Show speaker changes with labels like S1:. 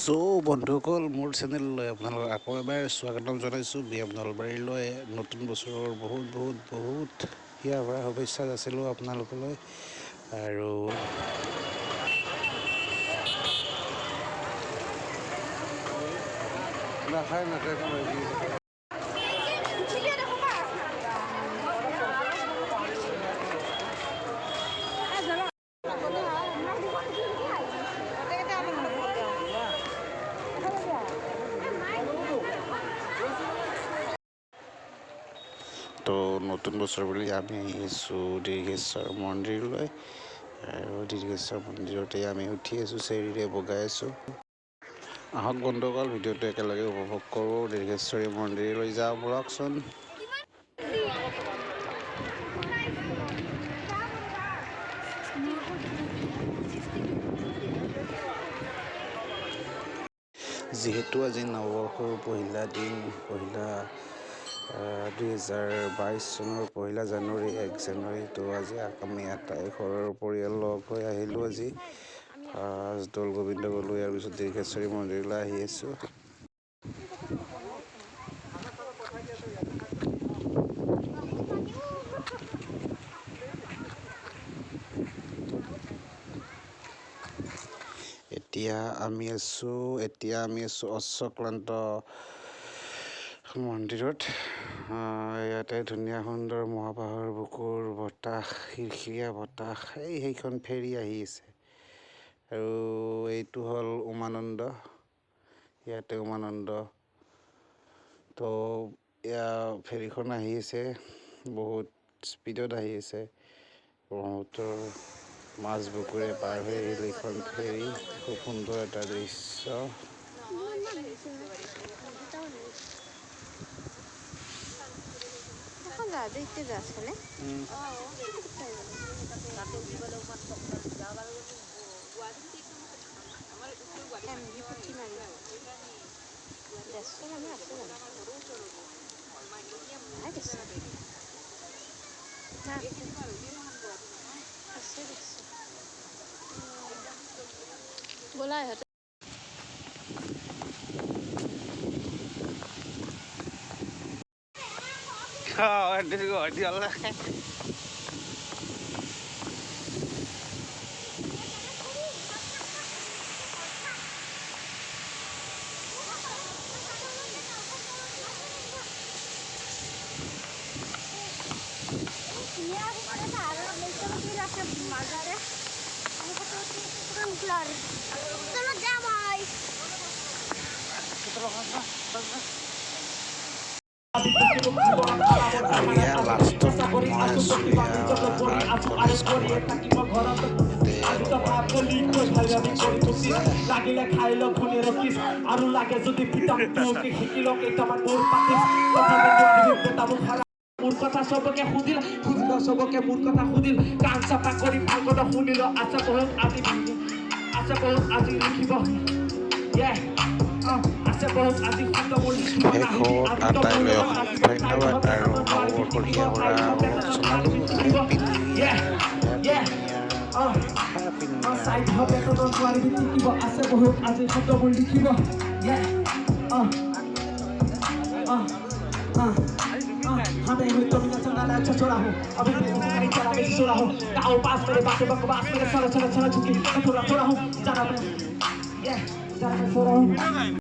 S1: চ' বন্ধুসকল, মোৰ চেনেললৈ আপোনালোকক আকৌ এবাৰ স্বাগতম জনাইছোঁ। বি এম নলবাৰীলৈ নতুন বছৰৰ বহুত বহুত বহুত হিয়া ভৰা শুভেচ্ছা যাচিলোঁ আপোনালোকলৈ। আৰু নাখায় নাখায়। তো নতুন বছৰ বুলি আমি আহিছোঁ দীৰ্ঘেশ্বৰ মন্দিৰলৈ আৰু দীৰ্ঘেশ্বৰ মন্দিৰতে আমি উঠি আছোঁ, চিৰিৰে বগাই আছোঁ। আহক বন্ধুসকল, ভিডিঅ'টো একেলগে উপভোগ কৰোঁ। দীৰ্ঘেশ্বৰী মন্দিৰলৈ যাওঁ ব'লকচোন। যিহেতু আজি নৱবৰ্ষৰ পহিলা দিন, পহিলা 2022 চনৰ 1 জানুৱাৰী, 1 জানুৱাৰী। তো আজি আমি আটাই ঘৰৰ পৰিয়াল লগ হৈ আহিলোঁ। আজি ফাৰ্ষ্ট দৌল গোবিন্দ গ'লোঁ, ইয়াৰ পিছত দীৰ্ঘেশ্বৰী মন্দিৰলৈ আহি আছোঁ। এতিয়া আমি আছোঁ অশ্বক্লান্ত মন্দিৰত। ইয়াতে ধুনীয়া সুন্দৰ মহাবাহুৰ বুকুৰ বতাহ, শিৰশিৰীয়া বতাহ। এই সেইখন ফেৰী আহি আছে আৰু এইটো হ'ল উমানন্দ। ইয়াতে উমানন্দ। তো এয়া ফেৰীখন আহি আছে, বহুত স্পীডত আহি আছে। ব্ৰহ্মপুত্ৰৰ মাজ বুকুৰে পাৰ হৈ আহিল এইখন ফেৰী। খুব সুন্দৰ এটা দৃশ্য।
S2: দেখতে যাচ্ছে না। বলা।
S1: আৰু ইয়াৰ লাষ্টত মই আছোঁ আৰ্ট কলেজখনত।
S3: লাগিলে খাই লওক খুলি ৰখিছ আৰু লাগে যদি পিতাম শিকি লওক কেইটামান মোৰ পাতিছ। মোৰ কথা চবকে সুধিল, সুধিল চবকে মোৰ কথা সুধিল। কাণ চাফা কৰি ভালকৈ শুনিল। আছে বহুত আজি, আছে বহুত আজি লিখিব। আছে বহুত আজি শব্দ মোৰ লিখিব।
S1: শেষত আটাইলৈ ধন্যবাদ আৰু নৱবৰ্ষৰ হিয়া ভৰা ওলগ জনালোঁ। Happy New Year, Happy New Year, Happy New Year.
S3: চাই নোৱাৰিবি টিকিব। আছে বহুত আজি শব্দ মোৰ লিখিব। हमें हुई तो बिना चला अच्छा छोड़ा हूँ, अभी भी नहीं चला मैं छोड़ा हूँ। आओ पास मेरे, बातें बकवास मेरे, सारा चला चला चुकी मैं थोड़ा थोड़ा हूँ, जाना मैं, ये जाना मैं सो रहा हूँ।